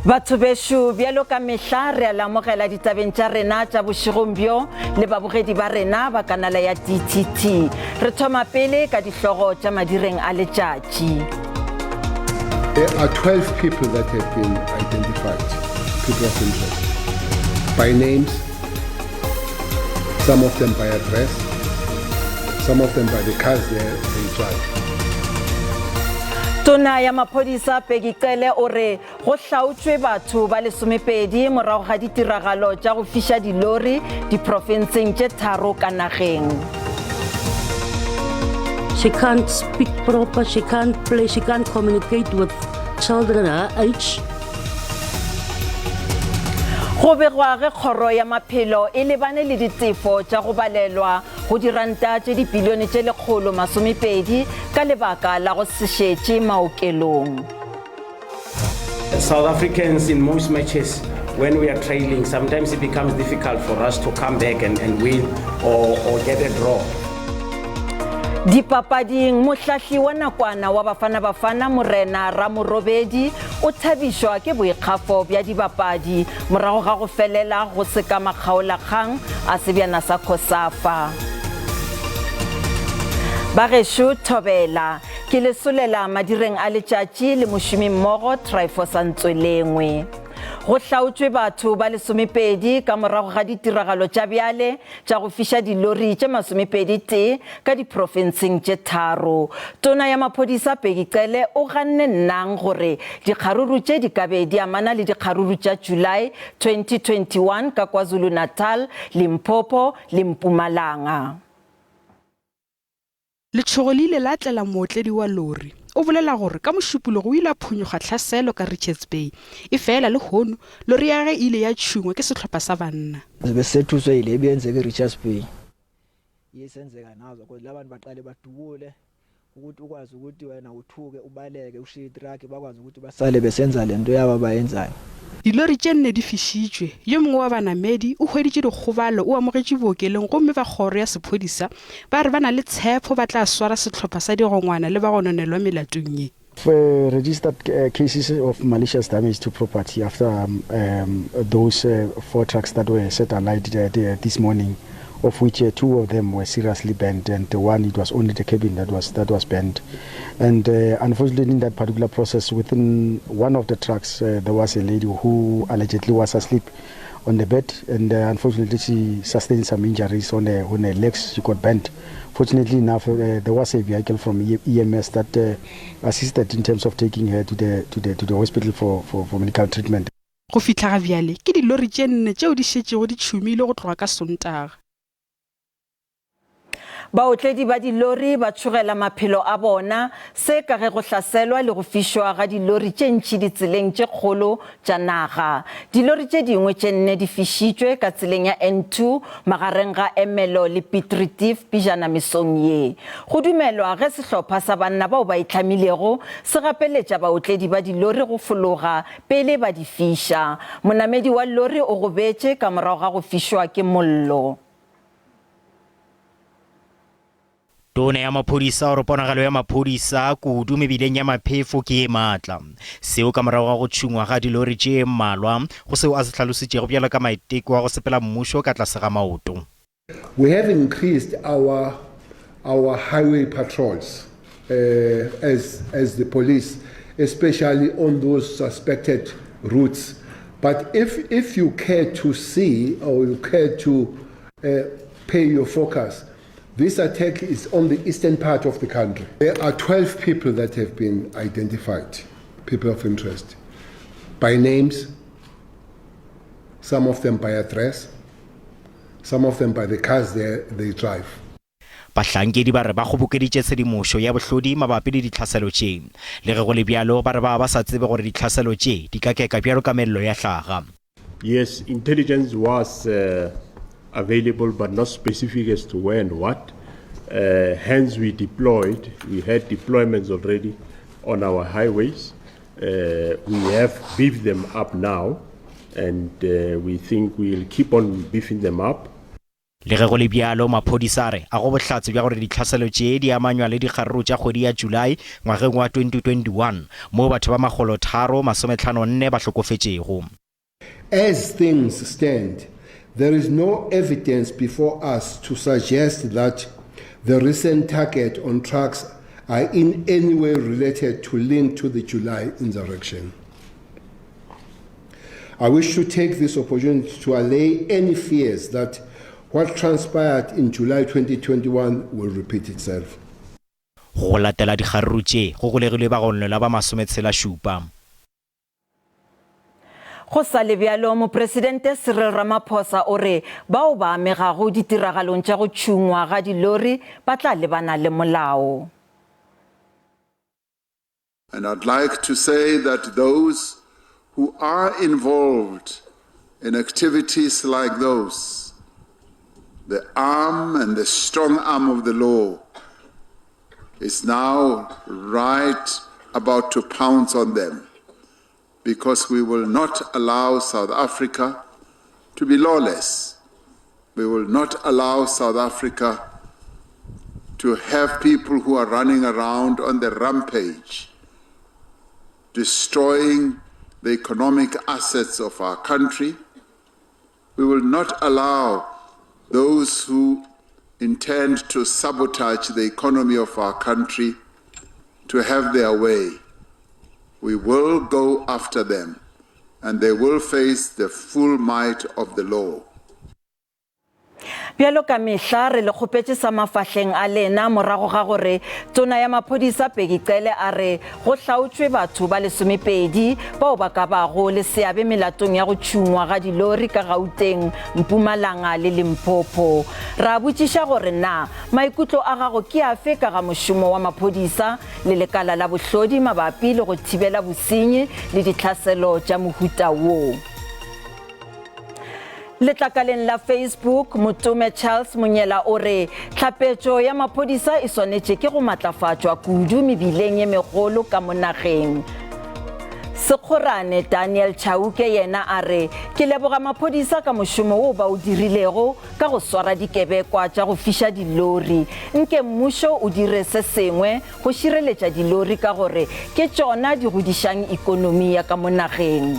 Batho bešo, bjalo ka mehla re a le amogela ditabeng tša rena tša bošegong bjo le babogedi ba rena ba kanala ya DTT. Re thoma pele ka dihlogo tša madireng a letšatši. There are 12 people that have been identified, people of interest, by names, some of them by address, some of them by the cars they, they drive. Tona ya maphodisa Peggy Cele o re go hlaotšwe batho ba lesomepedi morago ga ditiragalo tša go fiša dilori diprofenseng tše tharo ka nageng. She can't speak proper, she can't play, she can't communicate with children her age. Go begwa ge kgoro ya maphelo e lebane le ditefo tša go balelwa go diranta tše dibilione tše 120 ka lebaka la go se šetše maokelong. South Africans in most matches when we are trailing sometimes it becomes difficult for us to come back and, and win or, or get a draw. Dipapading, mohlahli wa nakwana wa Bafana Bafana Morena Ramorobedi o thabišwa ke boikgafo bja dibapadi morago ga go felela go se ka makgaolakgang a sebjana sa Cosafa. Bagešo thobela, ke le solela madireng a letšatši le mošomimmogo Tryphosa Ntswelengwe. Go hlaotšwe batho ba lesomepedi ka morago ga ditiragalo tša bjale tša go fiša dilori tše masomepedi tee ka diprofenseng tše tharo. Tona ya Maphodisa Bheki Cele o ganne nnang gore dikgaruru tše di ka be di amana le dikgaruru tša July 2021 ka KwaZulu-Natal, Limpopo le Mpumalanga. Letšhogo le ile la tlela mootledi wa lori. O bolela gore ka Mošupologo o ile a phonyokga tlhaselo ka Richards Bay. Efela lehono, lori ya gagwe e ile ya tšhungwa ke sehlopha sa banna. Besethuswe yile ebiyenzeka eRichards Bay. Isenzeka nazo cause labantu baqale badubule ukuthi ukwazi ukuthi wena uthuke ubaleke ushiye itruck bakwazi ukuthi basale besenza lento yabo abayenzayo. Dilori tše nne di fišitšwe. Yo mongwe wa banamedi o hweditše dikgobalo o amogetšwe bookelong gomme ba kgoro ya sephodisa ba re ba na le tshepho ba tla swara sehlopha sa digongwana le bagononelwa melatong ye. We've registered cases of malicious damage to property after um, those uh, four trucks that were set alight uh, this morning, of which uh, two of them were seriously burnt and the one it was only the cabin that was that was burnt. And uh, unfortunately, in that particular process, within one of the trucks, uh, there was a lady who allegedly was asleep on the bed, and uh, unfortunately, she sustained some injuries on her, on her legs. She got burnt. Fortunately enough, uh, there was a vehicle from EMS that uh, assisted in terms of taking her to the to the to the hospital for, for, for medical treatment. Go fihla ga bjale, ke dilori tše nne tšeo di šetšego di tšhumilwe go tloga ka Sontaga. Baotledi ba dilori ba tšhogela maphelo a bona, se ka ge go hlaselwa le go fišwa ga dilori tše ntši ditseleng tše kgolo tša naga. Dilori tše dingwe tše nne di fišitšwe ka tseleng ya N2 magareng ga Ermelo le Piet Retief pejana mesong ye. Go dumelwa ge sehlopha sa banna bao ba itlhamilego se gapeletša baotledi ba dilori go fologa pele ba di fiša. Monamedi wa lori o gobetše ka morago ga go fišwa ke mollo. Tona ya maphodisa o re ponagalo ya maphodisa kudu mebileng ya maphefo ke ye maatla. Seo ka morago ga go tšhungwa ga dilori tše mmalwa go seo a se hlalositšego bjalo ka maiteko a go sepela mmušo ka tlase ga maoto. We have increased our, our highway patrols uh, as, as the police, especially on those suspected routes. But if, if you care to see or you care to uh, pay your focus, this attack is on the eastern part of the country. There are 12 people that have been identified, people of interest, by names, some of them by address, some of them by the cars they, they drive. Bahlankedi ba re ba kgobokeditše tshedimošo ya bohlodi mabapi le ditlhaselo tše. Le ge go le bjalo, ba re ba ba sa tsebe gore ditlhaselo tše di ka keka bjalo ka mello ya hlaga. Yes, intelligence was uh, available but not specific as to where and what. Uh, hence we deployed, we had deployments already on our highways. Uh, we have beefed them up now and uh, we think we'll keep on beefing them up. Le ge go le bjalo, maphodisa a re a go bohlatse bja gore ditlhaselo tše di amanywa le dikgaruru tša kgwedi ya July ngwageng wa 2021 moo batho ba makgolotharo masometlhanonne ba hlokofetšego. As things stand, there is no evidence before us to suggest that the recent target on trucks are in any way related to link to the July insurrection. I wish to take this opportunity to allay any fears that what transpired in July 2021 will repeat itself. Go latela dikgaruru tše, go golegilwe bagononelwa ba masometshelašupa. Go sa le bjalo, Mopresidente Cyril Ramaphosa o re bao ba amegago ditiragalong tša go tšhungwa ga dilori ba tla lebana le molao. And I'd like to say that those who are involved in activities like those, the arm and the strong arm of the law is now right about to pounce on them because we will not allow South Africa to be lawless. We will not allow South Africa to have people who are running around on the rampage, destroying the economic assets of our country. We will not allow those who intend to sabotage the economy of our country to have their way. We will go after them and they will face the full might of the law. Bjalo ka mehla re le kgopetše sa mafahleng a lena morago ga gore tona ya maphodisa Bheki Cele a re go hlaotšwe batho ba lesomepedi bao ba ka bago le seabe melatong ya go tšhungwa ga dilori ka Gauteng, Mpumalanga le Limpopo. Ra botšiša gore na maikutlo a gago ke afe ka ga mošomo wa maphodisa le lekala la bohlodi mabapi le go thibela bosenyi le ditlhaselo tša mohuta wo. Letlakaleng la Facebook, Motome Charles Monyela o re tlhapetšo ya maphodisa e swanetše ke go matlafatšwa kudu mebileng ye megolo ka mo nageng. Sekgorane Daniel Chauke yena a re ke leboga maphodisa ka mošomo wo ba o dirilego ka go swara dikebekwa tša go fiša dilori. Nke mmušo o dire se sengwe go šireletša dilori ka gore ke tšona di godišang ikonomi ya ka mo nageng.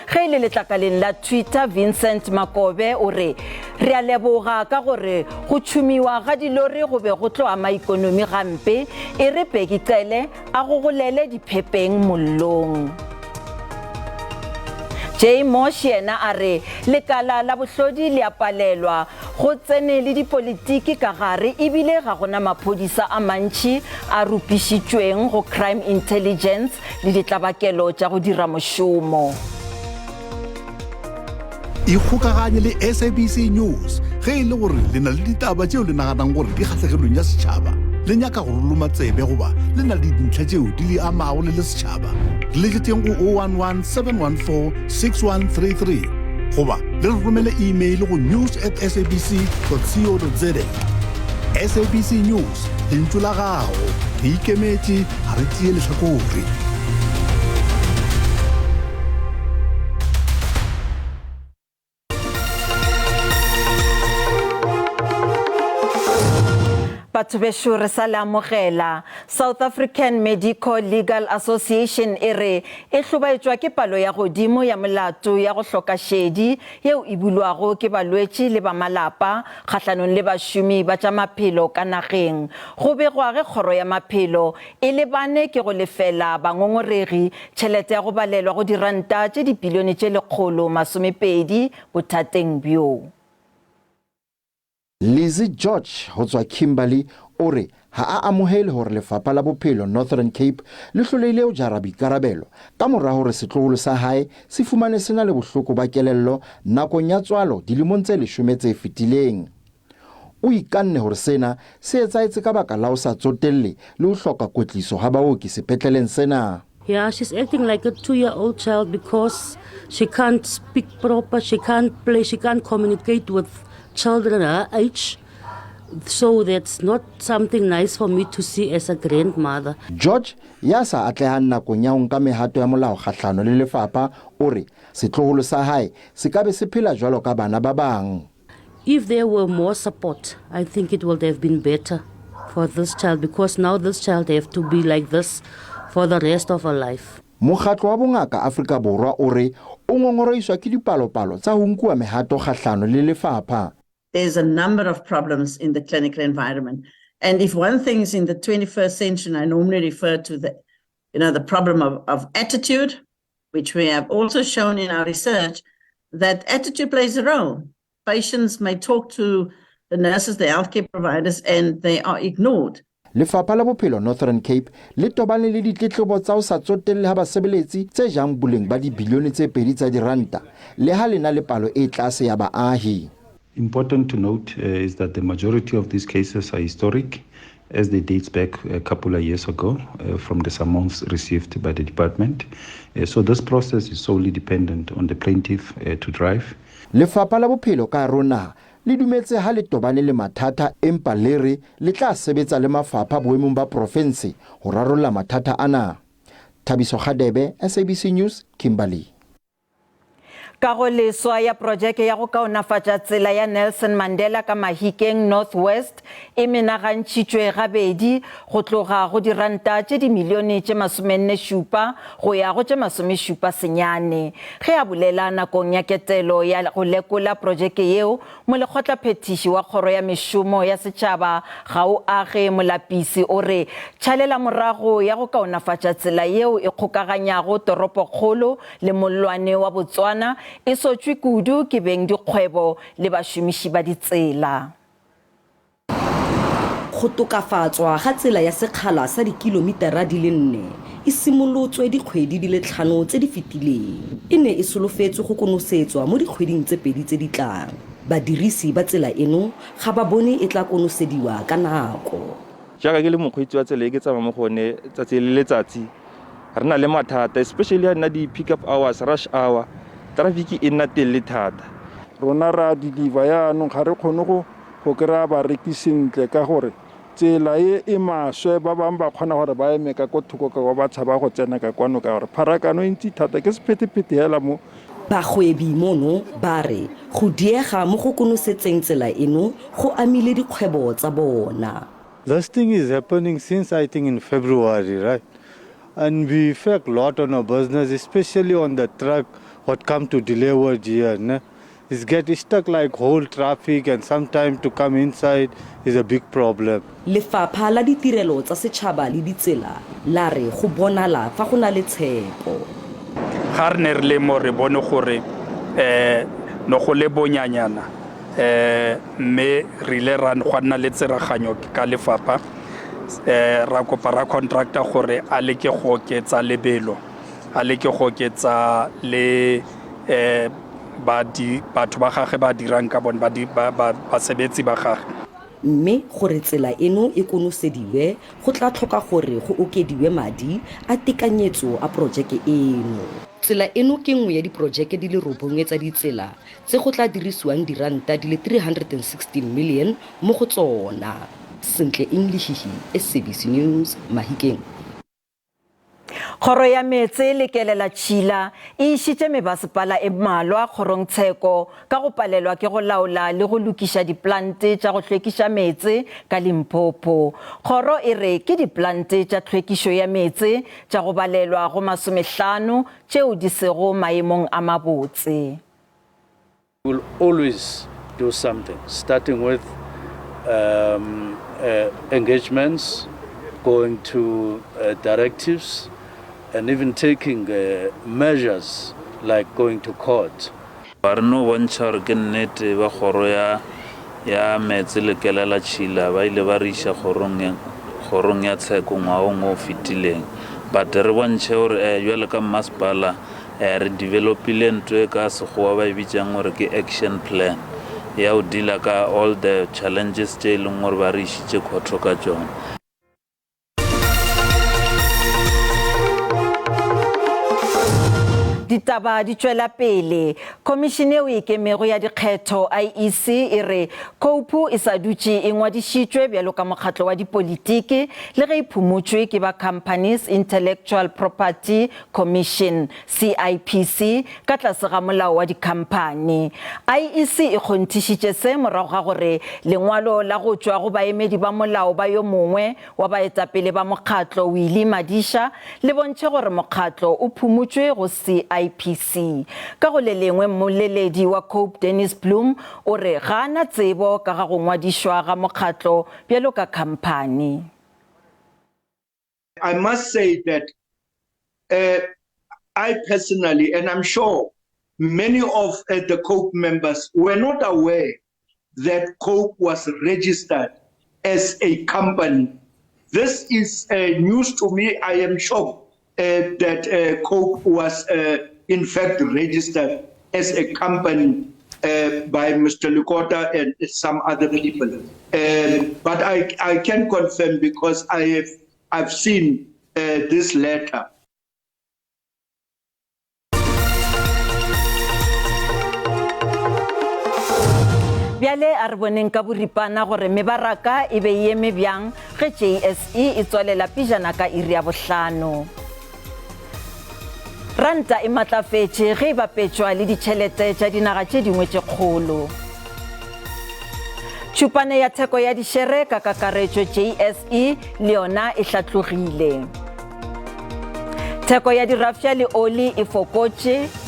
Ge e le letlakaleng la Twitter, Vincent Makobe o re, Re a leboga ka gore go tšhumiwa ga dilori go be go tlo ama ikonomi gampe, e re Bheki Cele a gogolele diphepeng mollong. Jay Mosh yena a re lekala la bohlodi le a palelwa, go tsene le dipolitiki ka gare ebile ga gona maphodisa a mantši a rupišitšweng go crime intelligence le ditlabakelo tša go dira mošomo. Ikgokaganye le SABC News ge e le gore le na le ditaba tšeo le naganang gore di kgahlegelong ya setšhaba, le nyaka go re loma tsebe goba le na le dintlha tšeo di le amago le le setšhaba. Re letšetšeng go 011 714 6133 goba le re romele email go news at sabc co za. SABC News, lentšu la gago. Re ikemetše, ga re tšee lehlakore. Batho bešo re sa le amogela. South African Medico Legal Association e re e hlobaetšwa ke palo ya godimo ya molato ya go hloka šedi yeo e bulwago ke balwetši le ba malapa kgahlanong le bašomi ba tša maphelo ka nageng. Go begwa ge kgoro ya maphelo e lebane ke go lefela bangongoregi tšhelete ya go balelwa go diranta tše dipilione tše 120 bothateng bjo. Lizzy George go tswa Kimberley o re ga a amogele gore lefapha la bophelo Northern Cape le hlolehile ho jara boikarabelo ka mora hore setloholo sa hae se fumane se na le bohloko ba kelello nakong ya tswalo dilemong tse leshome tse fetileng. O ikanne hore sena se etsahetse ka baka la ho sa tsotelle le ho hloka kwetliso ha baoki sepetleleng sena. Yeah, she's acting like a two-year-old child because she can't speak proper, she can't play, she can't communicate with children her age. So that's not something nice for me to see as a grandmother. George, ya sa atlehang nakong ya ho nka mehato ya molao kgahlano le lefapha, o re setloholo sa hae se ka be se phela jwalo ka bana ba bang. If there were more support, I think it would have been better for this child because now this child have to be like this for the rest of her life. Mokgatlo wa Bongaka Afrika Borwa o re o ngongorehiswa ke dipalopalo tsa ho nkuwa mehato kgahlano le lefapha. There's a number of problems in the clinical environment. And if one thing is in the 21st century, and I normally refer to the, you know, the problem of, of attitude, which we have also shown in our research, that attitude plays a role. Patients may talk to the nurses, the healthcare providers, and they are ignored. Lefapha la Bophelo Northern Cape le tobane le ditletlebo tsa ho sa tsotelle ha basebeletsi tse jang boleng ba dibilione tse pedi tsa diranta le ha le na le palo e tlase ya baahi. Important to note uh, is that the majority of these cases are historic as they dates back a couple of years ago uh, from the summons received by the department. Uh, so this process is solely dependent on the plaintiff uh, to drive. Lefapha la Bophelo ka hare ho naha le dumetse ha le tobane le mathata empa le re le tla sebetsa le mafapha boemong ba profense ho rarolla mathata ana. Thabiso Kgadebe, SABC News, Kimberley. Kagoleswa ya projeke ya go kaonafatša tsela ya Nelson Mandela ka Mahikeng North West e menagantšhitšwe gabedi go tloga go diranta tše dimilione tše masomennešupa go ya go tše masomešupa senyane. Ge a bolela nakong ya ketelo ya go lekola projeke yeo, molekgotlaphethiši wa Kgoro ya Mešomo ya Setšhaba Gaoage Molapisi o re tšhalela morago ya go kaonafatša tsela yeo e kgokaganyago toropokgolo le mollwane wa Botswana e sotšwe kudu ke bengdikgwebo le bašomiši ba ditsela. Go tokafatswa ga tsela ya sekgala sa dikilomitara di le nne e simolotswe dikgwedi di le tlhano tse di fetileng. E ne e solofetswe go konosetswa mo dikgweding tse pedi tse di tlang. Badirisi ba tsela eno ga ba bone e tla konosediwa ka nako. Jaaka ke le mokgweetsi wa tsela e ke tsamaya mo go one tsatsi le letsatsi, re na le mathata especially ha nna di-pick up hours, rush hour, traffic e nna telele thata. Rona re a deliver yaanong ga re kgone go go kry-a bareki sentle ka gore tsela e e maswe, ba bangwe ba kgona gore ba eme ka ko thoko ka kwa ba tshaba go tsena ka kwano ka gore pharakano e ntsi thata, ke sephethephethe hela mo. Bagwebi mono ba re go diega mo go konosetseng tsela eno go amile dikgwebo tsa bona. This thing is happening since I think in February, right? And we affect lot on our business, especially on the truck what come to deliver here. Ne? It's get stuck like whole traffic and sometimes to come inside is a big problem. Lefapha la Ditirelo tsa Setšhaba le Ditsela la re go bonala fa go na le tshepo. Ga re ne re le mo re bone gore um no go le bonyanyana um mme re ile ra gwa nna le tsereganyo ka lefapha um ra kopa ra contractor gore a leke go oketsa lebelo a leke go oketsa le um batho ba gage ba dirang ka bone basebetsi ba gage. Mme gore tsela eno e konosediwe go tla tlhoka gore go okediwe madi a tekanyetso a porojeke eno. Tsela eno ke nngwe ya diporojeke di le robongwe tsa ditsela tse go tla dirisiwang diranta di le 316 million mo go tsona. Sentle Englihihi, SABC News, Mahikeng. Kgoro ya Meetse le Kelelatšhila e išitše mebasepala e mmalwa kgorongtsheko ka go palelwa ke go laola le go lokiša diplante tša go hlwekiša meetse ka Limpopo. Kgoro e re ke diplante tša tlhwekišo ya meetse tša go balelwa go masomehlano tšeo di sego maemong a mabotse. We will always do something, starting with um, uh, engagements, going to uh, directives, and even taking uh, measures like going to court. Ba re no bontšha gore ke nnete ba kgoro ya ya meetse le kelela tšhila ba ile ba re iša kgorong ya kgorong ya tsheko ngwagong o fetileng but re bontšhe gore eh bjale ka mmasepala eh re developile ntho e ka sekgowa ba e bitšang gore ke action plan ya go deala ka all the challenges tše e leng gore ba re išitše khotho ka tšona. Ditaba di tšwela pele. Khomišene yeo e ikemego ya dikgetho, IEC, e re COPE e sa dutše e ngwadišitšwe bjalo ka mokgatlo wa dipolitiki le ge e phumotšwe ke ba Companies Intellectual Property Commission, CIPC, ka tlase ga molao wa dikhamphani. IEC e kgonthišitše se morago ga gore lengwalo la go tšwa go baemedi ba molao ba yo mongwe wa baetapele ba mokgatlo Willie Madisha le bontšhe gore mokgatlo o phumotšwe go CIPC. Ka go le lengwe mmoleledi wa Cope Dennis Bloem o re ga a na tsebo ka ga go ngwadišwa ga mokgatlo bjalo ka khamphani. I must say that uh, I personally, and I'm sure many of uh, the COPE members were not aware that COPE was registered as a company. This is uh, news to me. I am shocked uh, that uh, COPE was, uh, in fact, registered as a company uh, by Mr. Lekota and some other people. Um, but I, I can confirm because I have, I've seen uh, this letter. Bjale a re boneng ka boripana gore mebaraka e be e eme bjang ge JSE e tswalela pejana ka iri ya bohlano. Ranta e matlafetše ge e bapetšwa le ditšhelete tša dinaga tše dingwe tše kgolo. Tšhupane ya theko ya dišere ka kakaretšo JSE le yona e hlatlogile. Theko ya dirafša le oli e fokotše.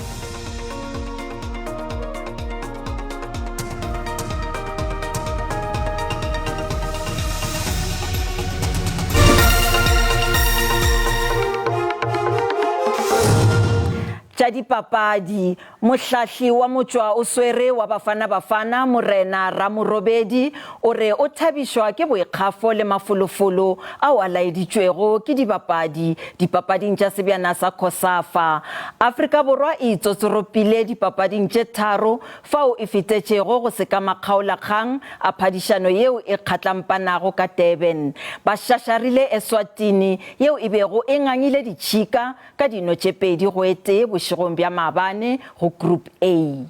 Tša dipapadi. Mohlahli wa motšwa o swere wa Bafana Bafana, Morena Ramorobedi, o re o thabišwa ke boikgafo le mafolofolo ao a laeditšwego ke dibapadi dipapading tša sebjana sa COSAFA. Afrika Borwa e itsotsoropile dipapading tše tharo fao e fetetšego go se ka makgaolakgang a phadišano yeo e kgatlampanago ka Durban. Ba šašarile Eswatini yeo e bego e ngangile ditšhika ka dino tše 2 go e tee bošegong bja maabane go Group A.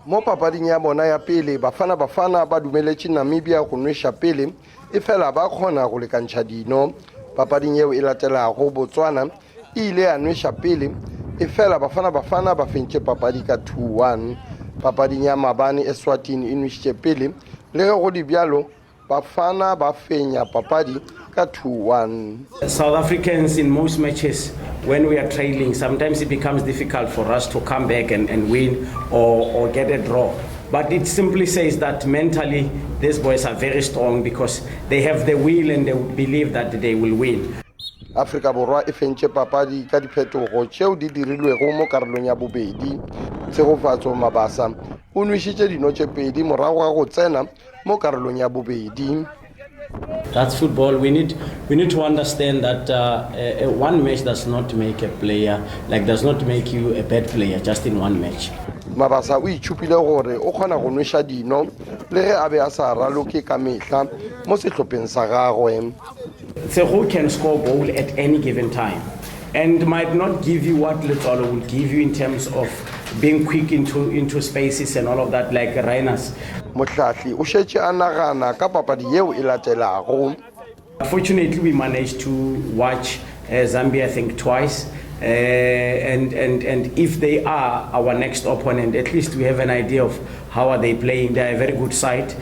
Mo papading ya bona ya pele, Bafana Bafana ba dumeletše Namibia go nweša pele, efela ba kgona go lekantšha dino. Papading yeo e latelago, Botswana e ile ya nweša pele, efela Bafana Bafana ba fentše papadi ka 2-1. Papading ya maabane, Eswatini e nwešitše pele, le ge go le bjalo, Bafana ba fenya papadi ka 2-1. South Africans in most matches when we are trailing sometimes it becomes difficult for us to come back and, and win or, or get a draw. But it simply says that mentally these boys are very strong because they have the will and they believe that they will win. Afrika Borwa e fentše papadi ka diphetogo tšeo di dirilwego mo karolong ya bobedi. Tshegofatso Mabasa o nwešitše dino tše pedi morago ga go tsena mo karolong ya bobedi. That's football. We need we need to understand that uh, uh, one match does not make a player, like does not make you a bad player just in one match. Mabasa o itšhupile gore o kgona go nweša dino le ge a be a sa raloke ka mehla mo sehlopheng sa gagwe. Tsego can score goal at any given time and might not give you what Letsoalo will give you in terms of being quick into, into spaces and all of that like Reiners. Mohlahli o šetše a nagana ka papadi yeo e latelago. Fortunately, we managed to watch uh, Zambia, I think, twice. Uh, and, and, and if they are our next opponent, at least we have an idea of how are they playing. They are a very good side.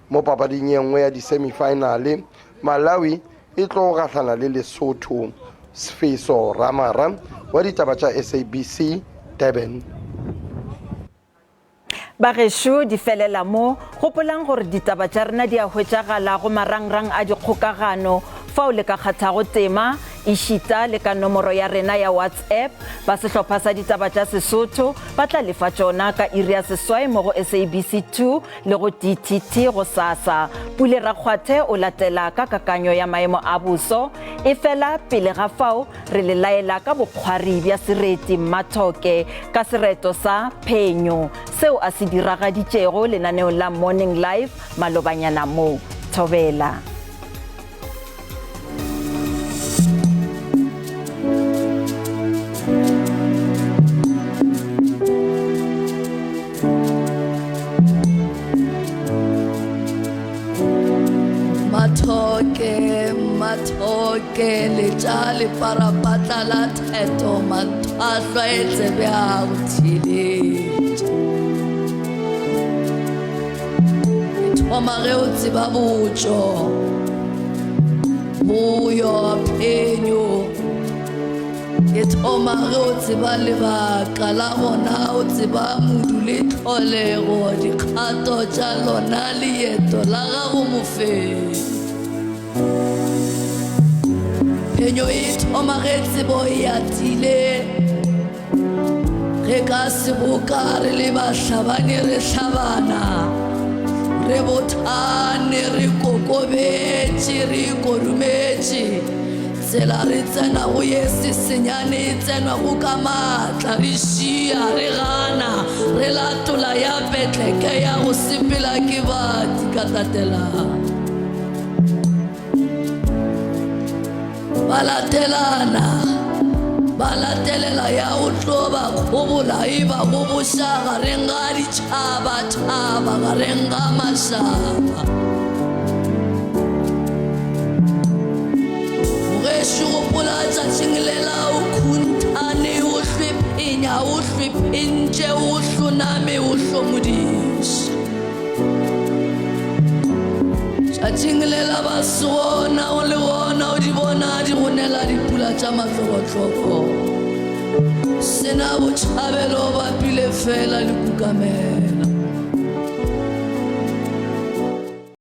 Mo papading ye nngwe ya di-semifinale, Malawi e tlo gahlana le Lesotho. Sfiso Ramara wa ditaba tša SABC, Durban. Bagešo di felela mo, gopolang gore ditaba tša rena di a hwetšagala go marangrang a dikgokagano fao le ka kgathago tema ešita le ka nomoro ya rena ya WhatsApp. Ba sehlopha sa ditaba tša Sesotho ba tla lefa tšona ka iri ya seswai mo go SABC 2 le go DTT gosasa. Pule Rakgwathe o latela ka kakanyo ya maemo a boso, efela pele ga fao re le laela ka bokgwari bja sereti Mmathoke ka sereto sa Phenyo seo a se diragaditšego lenaneong la Morning Live malobanyana mo. Thobela. Lokeletša leparapatla la theto manthwahlwa e tsebe a go theeletša. E thoma ge o tseba botšo, boyo, phenyo. E thoma ge o tseba lebaka la gona, o tseba modu le tlholego, dikgato tša lona, leeto la gago mofenyi. Phenyo e thoma ge tsebo e atile, ge ka seboka re le bahlabani re hlabana, re bothane, re kokobetše, re ikorumetše. Tsela re tsenago ye sesenyane e tsenwago ka maatla, re šia, re gana, re latola ya petleke ya go sepela ke bati ka tatelano. Ba latelana, ba latelela ya go tlo ba kgobola e ba goboša gareng ga ditšhabatšhaba, gareng ga mašaba. Gešo gopola tšatšing lela o khunthane, o hlwephenya, o hlwephentše, o hloname, o hlomodiša. Tšatšing lela ba se gona, o le gona, o di bona di go nela dipula tša matlokotlopo. Sena botšhabelo, bapile fela le kukamela.